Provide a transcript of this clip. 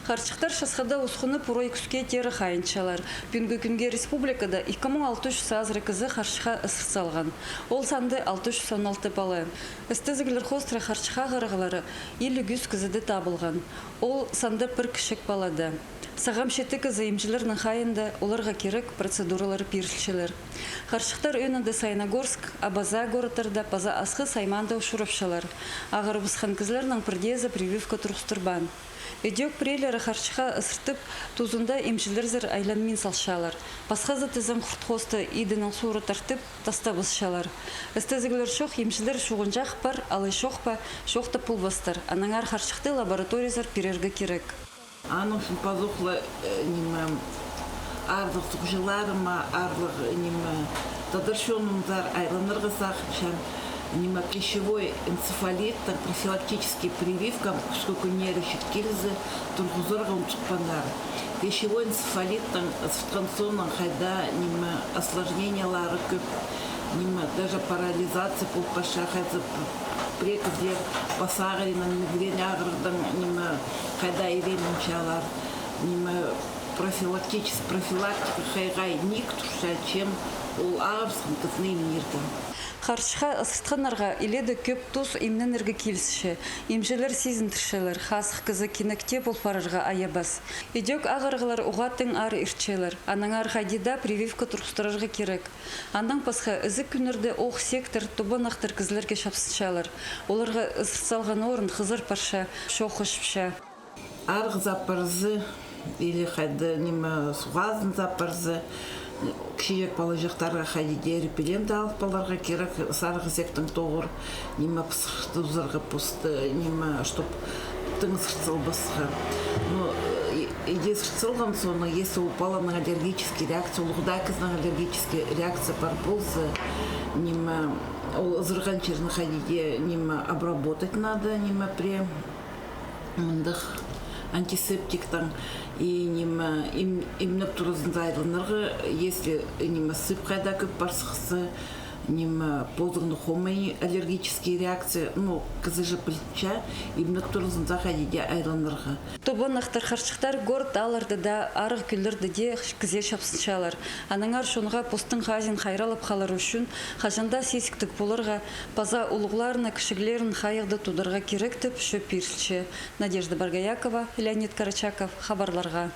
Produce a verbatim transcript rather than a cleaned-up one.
Харчыхтар часхыда усхунып, урай кӱске теере хайынчалар. Пӱӱнгі кӱнге республикада ікі муң алты чӱс азыра кізі харчыхха ысырт салған. Ол санды алты чӱс он алты пала. Істезіглер хоостыра харчых ағырығлары илиг ӱс кізіде табылған. Ол санда пір кічіг пала даа. Сағам читі кізі имҷілернің хайиинда, оларға кирек процедуралар пирілчелер. Харчыхтар ӧӧнінде Саяногорск, Абаза городтарда паза Асхыс аймаанда учурапчалар. Ағырыбысхан кізілернің пірдеезі прививка турғыстырбаан. Ідӧк піреелері харчыхха ысыртып, тузында имҷілерзер айланмин салчалар. Пасхазы тізең хурт-хоосты идінең суура тартып, тастабысчалар. Істезіглер чох, имҷілер чуғынҷах пар, алай чох па, чоохтап полбастар. Аннаңар харчыхты лабораториязар пирерге кирек. Аның ӱчӱн пазох ла, э, ниме, аарлығ суғҷылары ма, аарлығ, ниме, тадар чонымзар айланарға сағынчам, ниме, клещевой энцефалиттің профилактический прививка кӱскі кӱннері чит килзе турғызарға унутпаңар. Клещевой энцефалиттің ысыртхан соонаң хайда, ниме, осложнениелары кӧп, ниме, даже парализация пол парча, хайзы піреезі пас ағырынаң, мигрень ағырығдаң, ниме, хайда иренінчелер, ниме, профилактический, профилактика хайдағ ниик турча, чем ол ағырыбысхан кізіні имнирге. Харчыхха ысыртханнарға илееде кӧп тус имненерге килісче. Имҷілер сизіндірчелер, хазых кізі кинекте пол парарға айабас. Ідӧк ағырығлар уғаа тың аар иртчелер. Аннаңар хайди даа прививка турғыстырарға кирек. Аннаң пасха, ізік кӱннерде ох сектор, тобанахтар кізілерге чапсынчалар. Оларға ысырт салған орын хызар парча, чох ышча. Арығ сап парза, или хайда, ниме, суғ азын сап парза, кічіҷек палаҷахтарға хайди даа репеллент алып аларға кирек, сарығ ізектең тоғыр, ниме, пысхыртызарға посты, ниме, чтоб тың ысырт салбасха. Но, э, и-, иди ысырт салған соонаң, если ол паланың аллергический реакция, улуғ даа кізінің аллергический реакция пар полза, ниме, ол ызырған чирін хайди даа, ниме, обработать надо, ниме, пре мындағ антисептиктең, и, ниме, им-, имнег туразында айланарға, если, ниме, сып хайда кӧп пар сыхса, ниме, позыңны хомай аллергический реакция, ну, кізі же пілче, имнег туразында хайди даа айланарға. Тобанахтар харчыхтар город аалларда даа, арығ кӧллерде дее кізее чапсынчалар. Аннаңар чонға постың хазиин хайраллап халар ӱчӱн хаҷан даа сизіктіг поларға, паза улуғларына кічіглерін хайығда тударға кирек тіп чӧп пирілче. Надежда Боргоякова, Леонид Карачаков, хабарларға.